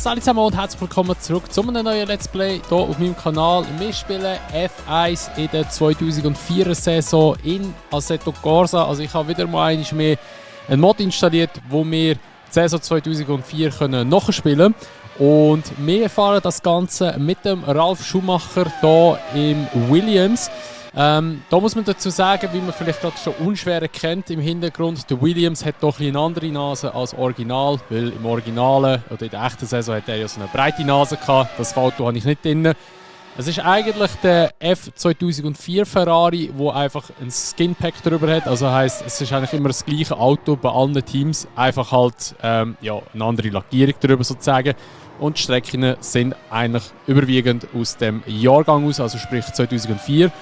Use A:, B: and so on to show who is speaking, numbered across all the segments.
A: Salut zusammen und herzlich willkommen zurück zu einem neuen Let's Play hier auf meinem Kanal. Wir spielen F1 in der 2004er Saison in Assetto Corsa. Also ich habe wieder mal einen Mod installiert, wo wir die Saison 2004 nachspielen können. Und wir fahren das Ganze mit dem Ralf Schumacher hier im Williams. Da muss man dazu sagen, wie man vielleicht gerade schon unschwer erkennt im Hintergrund, der Williams hat doch eine andere Nase als Original, weil im Originalen oder in der echten Saison hat er ja so eine breite Nase gehabt. Das Foto habe ich nicht drin. Es ist eigentlich der F2004 Ferrari, der einfach ein Skinpack drüber hat. Also heisst, es ist eigentlich immer das gleiche Auto bei allen Teams, einfach halt eine andere Lackierung drüber sozusagen. Und die Strecken sind eigentlich überwiegend aus dem Jahrgang aus, also sprich 2004.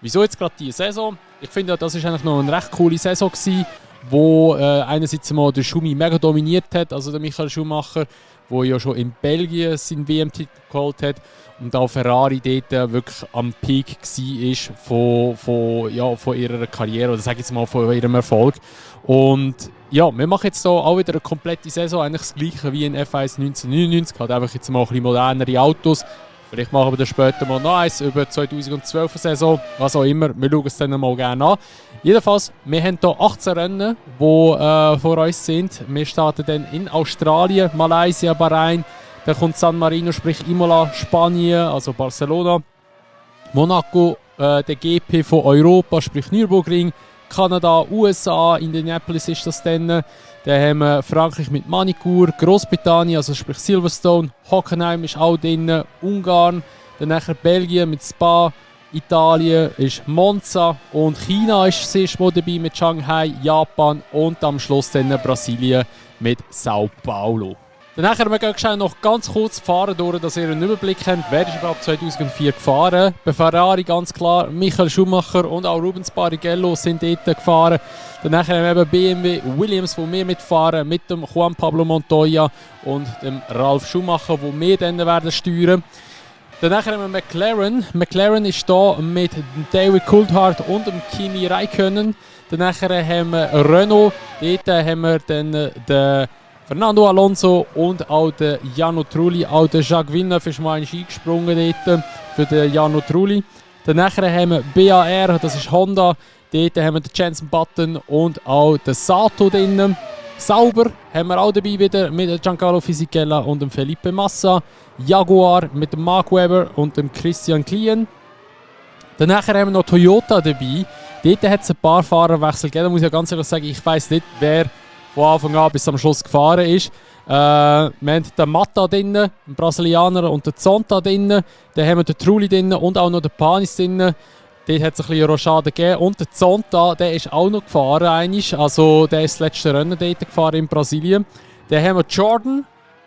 A: Wieso jetzt gerade diese Saison? Ich finde, das war eigentlich noch eine recht coole Saison gewesen, wo einerseits mal der Schumi mega dominiert hat, also der Michael Schumacher, der ja schon in Belgien seinen WM-Titel geholt hat und auch Ferrari dort wirklich am Peak war von ihrer Karriere, oder sage ich jetzt mal von ihrem Erfolg. Und ja, wir machen jetzt hier auch wieder eine komplette Saison, eigentlich das gleiche wie in F1 1999, halt einfach jetzt mal ein bisschen modernere Autos. Vielleicht machen wir dann später mal noch eins über die 2012er Saison, was auch immer. Wir schauen es dann mal gerne an. Jedenfalls, wir haben hier 18 Rennen, die vor uns sind. Wir starten dann in Australien, Malaysia, Bahrain. Dann kommt San Marino, sprich Imola, Spanien, also Barcelona. Monaco, der GP von Europa, sprich Nürburgring. Kanada, USA, Indianapolis ist das dann. Dann haben wir Frankreich mit Manicur, Großbritannien, also sprich Silverstone, Hockenheim ist auch drin, Ungarn, dann nachher Belgien mit Spa, Italien ist Monza und China ist zuerst mal dabei mit Shanghai, Japan und am Schluss dann Brasilien mit Sao Paulo. Dann wir gehen noch ganz kurz fahren durch, dass ihr einen Überblick habt, wer ist überhaupt 2004 gefahren. Bei Ferrari ganz klar Michael Schumacher und auch Rubens Barrichello sind dort gefahren. Dann haben wir eben BMW Williams, wo wir mitfahren, mit dem Juan Pablo Montoya und dem Ralf Schumacher, wo wir dann werden steuern. Dann haben wir McLaren. McLaren ist hier mit David Coulthard und dem Kimi Räikkönen. Dann haben wir Renault. Dort haben wir dann den Fernando Alonso und auch der Jarno Trulli. Auch der Jacques Villeneuve ist mal eingesprungen dort für den Jarno Trulli. Dann haben wir BAR, das ist Honda. Dort haben wir den Jenson Button und auch den Sato drin. Sauber haben wir auch dabei wieder mit Giancarlo Fisichella und dem Felipe Massa. Jaguar mit dem Mark Webber und dem Christian Klien. Dann haben wir noch Toyota dabei. Dort hat es ein paar Fahrerwechsel gegeben. Da muss ich ganz ehrlich sagen, ich weiss nicht, wer von Anfang an bis am Schluss gefahren ist. Wir haben den Mata drin, den Brasilianer, und den Zonta drin. Dann haben wir den Trulli drin und auch noch den Panis drin. Dort hat es ein bisschen Rochade gegeben. Und der Zonta, der ist auch noch gefahren. Also der ist das letzte Rennen dort gefahren in Brasilien. Dann haben wir Jordan,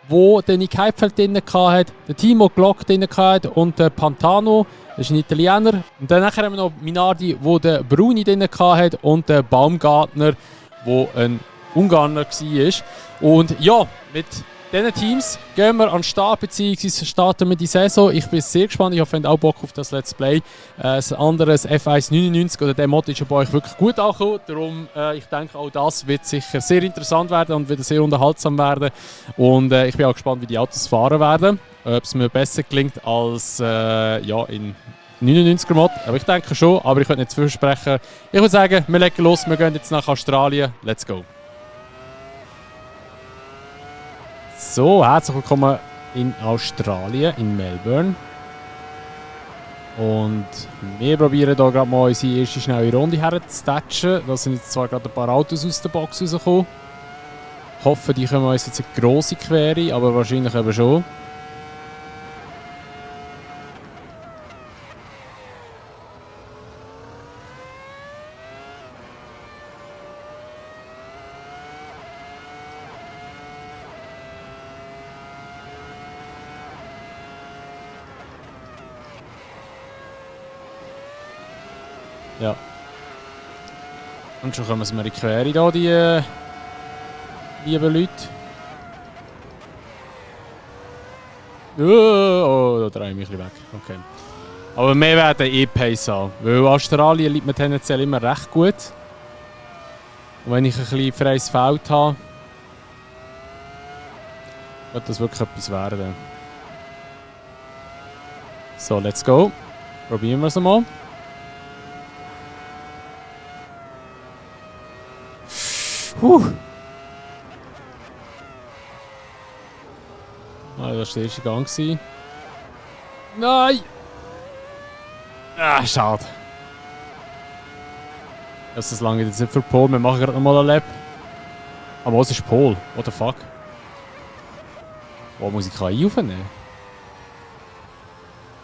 A: wo den Nick Heidfeld drin hatte, den Timo Glock drin hatte und der Pantano, das ist ein Italiener. Und dann haben wir noch Minardi, wo der Bruni drin hatte und der Baumgartner, wo ein Ungarner war. Und ja, mit diesen Teams gehen wir an den Start, beziehungsweise starten wir die Saison. Ich bin sehr gespannt, ich hoffe, ihr habt auch Bock auf das Let's Play. Ein anderes F1 99 oder der Mod ist ja bei euch wirklich gut angekommen. Darum, ich denke, auch das wird sicher sehr interessant werden und wird sehr unterhaltsam werden. Und ich bin auch gespannt, wie die Autos fahren werden. Ob es mir besser gelingt als in 99er Mod, aber ich denke schon, aber ich könnte nicht zu viel versprechen. Ich würde sagen, wir legen los, wir gehen jetzt nach Australien. Let's go! So, herzlich willkommen in Australien, in Melbourne. Und wir probieren hier gerade mal unsere erste schnelle Runde herzustatschen. Da sind jetzt zwar gerade ein paar Autos aus der Box rausgekommen. Ich hoffe, die kommen uns jetzt eine grosse Quere, aber wahrscheinlich eben schon. Ja. Und schon kommen wir in die Quere da, die lieben Leute. Oh, da drehe ich mich ein bisschen weg. Okay. Aber wir werden Pace haben, weil Australien liegt mir tendenziell immer recht gut. Und wenn ich ein bisschen freies Feld habe, Könnte das wirklich etwas werden. So, let's go. Probieren wir es mal. Ah, das war der erste Gang. Nein! Ah, schade. Das ist lange jetzt nicht für Pole. Wir machen gerade nochmal eine Lap. Aber was ist Pole? What the fuck? Wo muss ich KI aufnehmen?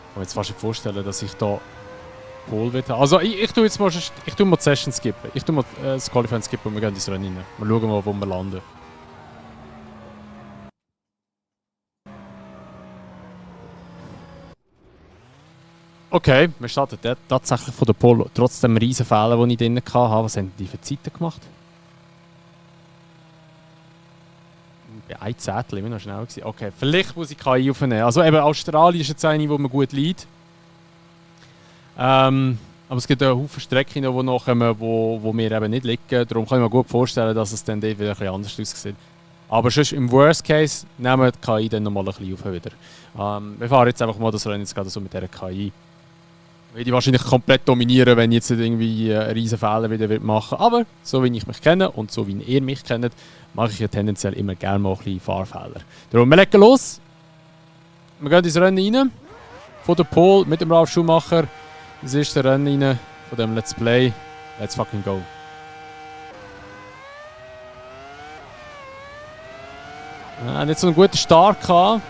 A: Ich kann mir jetzt fast nicht vorstellen, dass ich da Pole will. Also ich tue jetzt mal, ich tue mal die Session skippen. Ich tue mal das Qualifying skippen und wir gehen ins Rennen rein. Wir schauen mal, wo wir landen. Okay, wir starten tatsächlich von der Pole. Trotz dem riesen Fehler, den ich drin hatte. Was haben die für Zeiten gemacht? Bei 1 Zettel, immer noch schnell gewesen. Okay, vielleicht muss ich KI aufnehmen. Also eben Australien ist jetzt eine, wo man gut liegt. Aber es gibt auch Haufen Strecken, die nachkommen, wo wir eben nicht liegen. Darum kann ich mir gut vorstellen, dass es dann dort wieder ein bisschen anders aussieht. Aber sonst im Worst Case nehmen wir die KI dann nochmal ein bisschen auf wieder. Wir fahren jetzt einfach mal das Rennen jetzt gerade so mit dieser KI. Ich werde wahrscheinlich komplett dominieren, wenn ich jetzt nicht irgendwie einen riesen Fehler wieder machen will. Aber so wie ich mich kenne und so wie ihr mich kennt, mache ich ja tendenziell immer gerne mal ein bisschen Fahrfehler. Darum, wir legen los. Wir gehen ins Rennen rein. Von der Pole mit dem Ralf Schumacher. Das erste Rennen rein von dem Let's Play. Let's fucking go. Nicht so einen guten Start gehabt.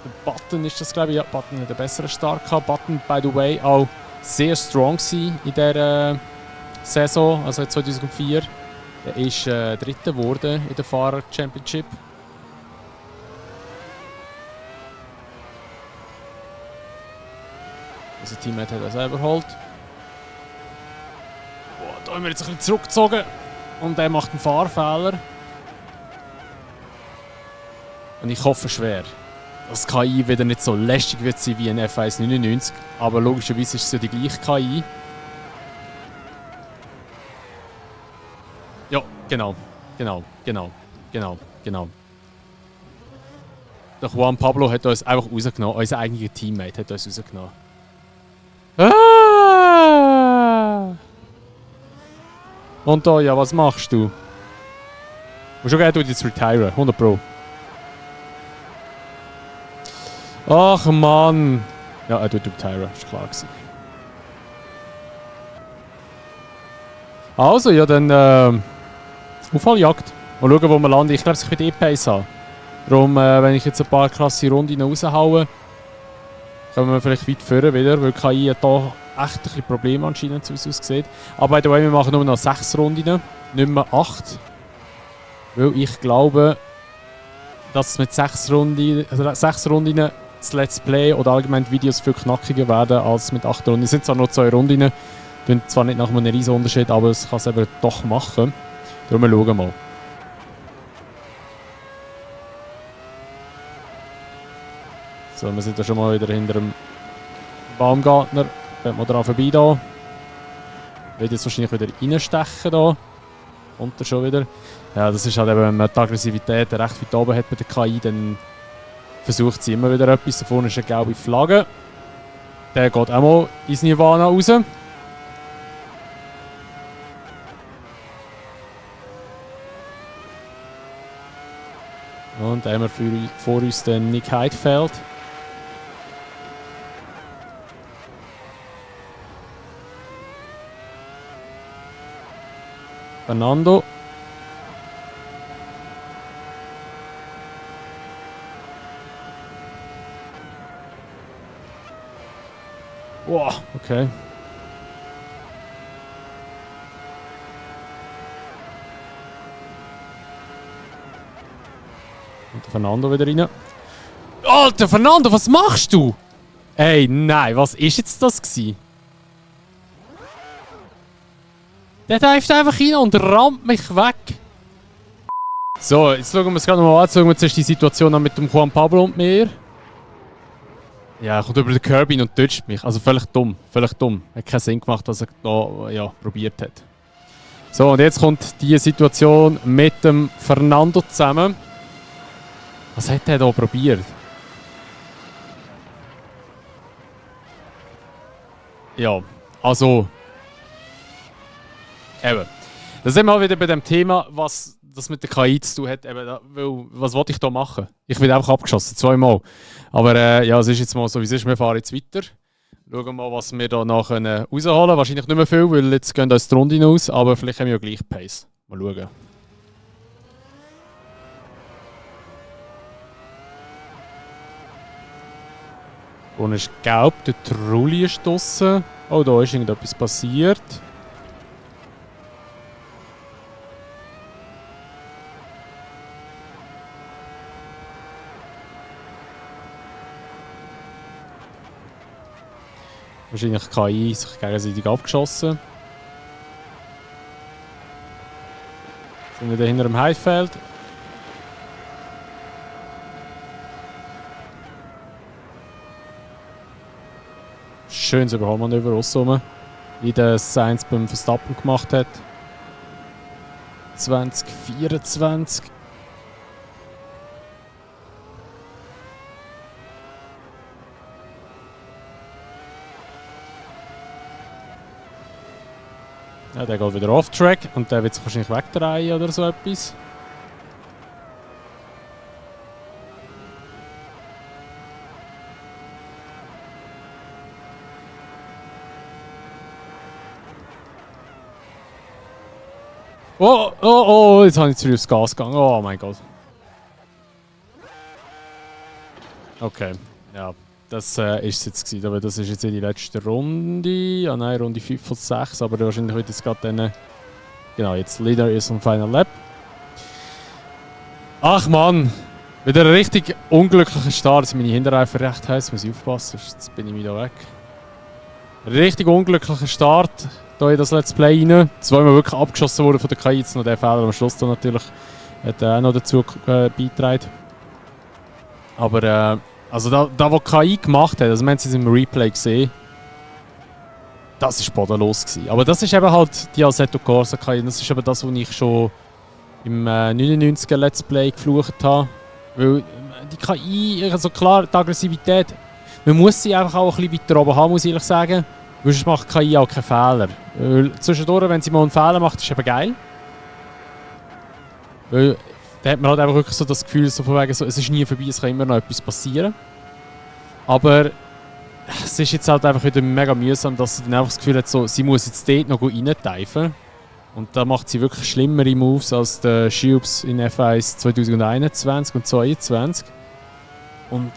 A: Der Button ist das, glaube ich. Ja, Button hat einen besseren Start gehabt. Button, by the way, auch sehr strong in dieser Saison, also 2004. Er ist Dritter geworden in der Fahrer Championship. Unser Teammate hat er selber geholt. Oh, da haben wir jetzt ein bisschen zurückgezogen. Und er macht einen Fahrfehler. Und ich hoffe schwer, dass KI wieder nicht so lästig wird sein wie ein F1 99. Aber logischerweise ist es ja die gleiche KI. Ja, genau. Der Juan Pablo hat uns einfach rausgenommen. Unser eigener Teammate hat uns rausgenommen. Ah! Und da, ja, was machst du? Musst du gerne jetzt retiren, 100 Pro. Ach Mann! Ja, er tut retiren, ist klar gewesen. Also, ja, dann Aufholjagd. Mal schauen, wo wir landen. Ich glaube, ich will E-Pace haben. Darum, wenn ich jetzt ein paar krasse Runden raushaue, kommen wir vielleicht weit vorne wieder, weil KI hat da echt ein bisschen Probleme anscheinend, so wie es aussieht. Aber by the way, wir machen nur noch 6 Runden, nicht mehr 8. Weil ich glaube, dass mit 6 Runden das Let's Play oder allgemein die Videos viel knackiger werden als mit 8 Runden. Es sind zwar noch 2 Runden, tun zwar nicht nach einem riesen Unterschied, aber es kann es eben doch machen. Darum schauen wir mal. So, wir sind ja schon mal wieder hinter dem Baumgartner. Wenn wir daran vorbei da. Wird jetzt wahrscheinlich wieder reinstechen da. Kommt er schon wieder. Ja, das ist halt eben, wenn man die Aggressivität recht weit oben hat bei der KI, dann versucht sie immer wieder etwas. Da vorne ist eine gelbe Flagge. Der geht auch mal ins Nirvana raus. Und dann haben wir vor uns den Nick Heidfeld. Fernando. Wow, okay. Und der Fernando wieder rein. Alter, Fernando, was machst du? Ey, nein, was ist jetzt das gewesen? Der läuft einfach rein und rammt mich weg. So, jetzt schauen wir es gerade mal an. Jetzt schauen wir zuerst die Situation an mit dem Juan Pablo und mir. Ja, er kommt über den Curb hin und toucht mich. Also völlig dumm. Völlig dumm. Hat keinen Sinn gemacht, dass er da ja, probiert hat. So, und jetzt kommt die Situation mit dem Fernando zusammen. Was hat er da probiert? Ja, also... Eben. Da sind wir auch wieder bei dem Thema, was das mit der KI zu tun hat. Eben, weil, was wollte ich da machen? Ich werde einfach abgeschossen, 2-mal. Aber ja, es ist jetzt mal so, wie es ist. Wir fahren jetzt weiter. Schauen mal, was wir da noch rausholen können. Wahrscheinlich nicht mehr viel, weil jetzt gehen uns die Runde aus. Aber vielleicht haben wir ja gleich Pace. Mal schauen. Und es ist gelb, der Trulli ist draussen. Oh, da ist irgendetwas passiert. Wahrscheinlich KI sich gegenseitig abgeschossen. Sind wir da hinter dem Heidfeld? Schönes Überholmanöver aussen, wie der Sainz beim Verstappen gemacht hat. 2024. Ja, der geht wieder off-track und der wird sich wahrscheinlich wegdrehen oder so etwas. Oh, oh, oh, jetzt habe ich zu früh aufs Gas gegangen. Oh mein Gott. Okay, ja, das ist es jetzt gewesen. Aber das ist jetzt die letzte Runde. Ah nein, Runde 5 von 6. Aber wahrscheinlich wird jetzt gerade dann... Genau, jetzt Leader ist am Final Lap. Ach Mann, wieder ein richtig unglücklicher Start. Jetzt sind meine Hinterreifen recht heiß, muss ich aufpassen, jetzt bin ich wieder weg. Richtig unglücklicher Start hier in das Let's Play rein. Zweimal wirklich abgeschossen worden von der KI. Jetzt noch der Fehler am Schluss da natürlich hat auch noch dazu beigetragen. Aber also da was KI gemacht hat, also wir haben es im Replay gesehen, das war bodenlos gewesen. Aber das ist eben halt die Assetto Corsa KI. Das ist eben das, was ich schon im 99er Let's Play geflucht habe. Weil die KI, also klar, die Aggressivität, man muss sie einfach auch ein bisschen weiter oben haben, muss ich ehrlich sagen. Weil sonst macht KI auch keinen Fehler. Weil zwischendurch, wenn sie mal einen Fehler macht, ist es eben geil. Weil da hat man halt einfach wirklich so das Gefühl, so von wegen, so, es ist nie vorbei, es kann immer noch etwas passieren. Aber es ist jetzt halt einfach wieder mega mühsam, dass sie dann einfach das Gefühl hat, so, sie muss jetzt dort noch reinteifen. Und da macht sie wirklich schlimmere Moves als der Shields in F1 2021 und 2022. Und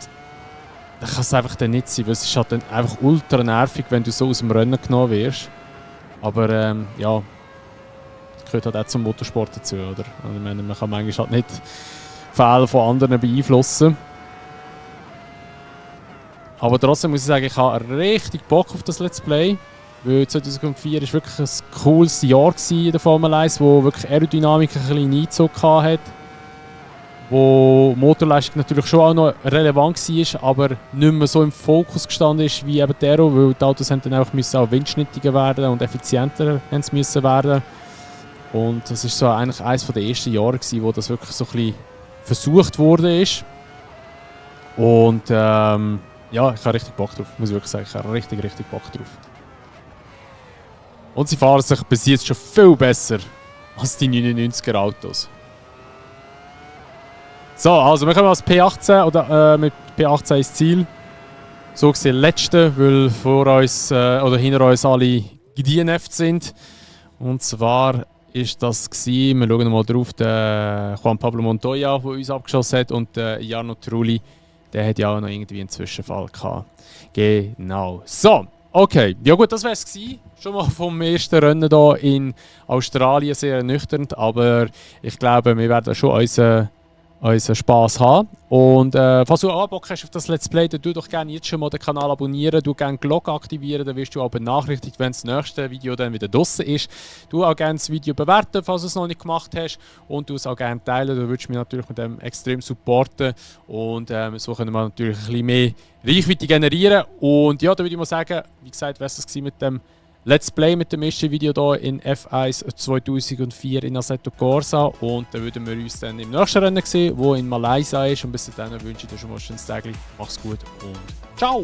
A: das kann es einfach dann nicht sein, weil es ist halt dann einfach ultra nervig, wenn du so aus dem Rennen genommen wirst. Aber ja, das gehört halt auch zum Motorsport dazu, oder? Also, ich meine, man kann manchmal halt nicht Fehler von anderen beeinflussen. Aber trotzdem muss ich sagen, ich habe richtig Bock auf das Let's Play. Weil 2004 war wirklich ein cooles Jahr in der Formel 1, wo wirklich Aerodynamik ein bisschen Einzug hatte. Wo Motorleistung natürlich schon auch noch relevant war, aber nicht mehr so im Fokus gestanden ist wie eben der, weil die Autos dann auch windschnittiger werden und effizienter müssen werden. Und das war so eigentlich eines der ersten Jahre, wo das wirklich so ein bisschen versucht wurde. Und ja, ich habe richtig Bock drauf, muss ich wirklich sagen. Ich habe richtig Bock drauf. Und sie fahren sich bis jetzt schon viel besser als die 99er Autos. So, also wir kommen als P18 oder mit P18 ins Ziel. So gesehen letzte, weil vor uns oder hinter uns alle DNF sind. Und zwar ist das gewesen, wir schauen mal drauf, der Juan Pablo Montoya, der uns abgeschossen hat, und der Jarno Trulli, der hat ja auch noch irgendwie einen Zwischenfall gehabt. Genau. So, okay. Ja gut, das wäre es gewesen. Schon mal vom ersten Rennen hier in Australien sehr ernüchternd, aber ich glaube, wir werden schon unseren Spass haben. Und falls du auch Bock hast auf das Let's Play, dann tu doch gerne jetzt schon mal den Kanal abonnieren, du gerne die Glocke aktivieren, dann wirst du auch benachrichtigt, wenn das nächste Video dann wieder draussen ist. Du auch gerne das Video bewerten, falls du es noch nicht gemacht hast, und du es auch gerne teilen, du würdest mich natürlich mit dem extrem supporten, und so können wir natürlich ein bisschen mehr Reichweite generieren. Und ja, da würde ich mal sagen, wie gesagt, wäre es das mit dem Let's Play mit dem ersten Video hier in F1 2004 in Assetto Corsa. Und dann würden wir uns dann im nächsten Rennen sehen, wo in Malaysia ist. Und bis dahin wünsche ich dir schon mal ein schönes Tag. Mach's gut und ciao!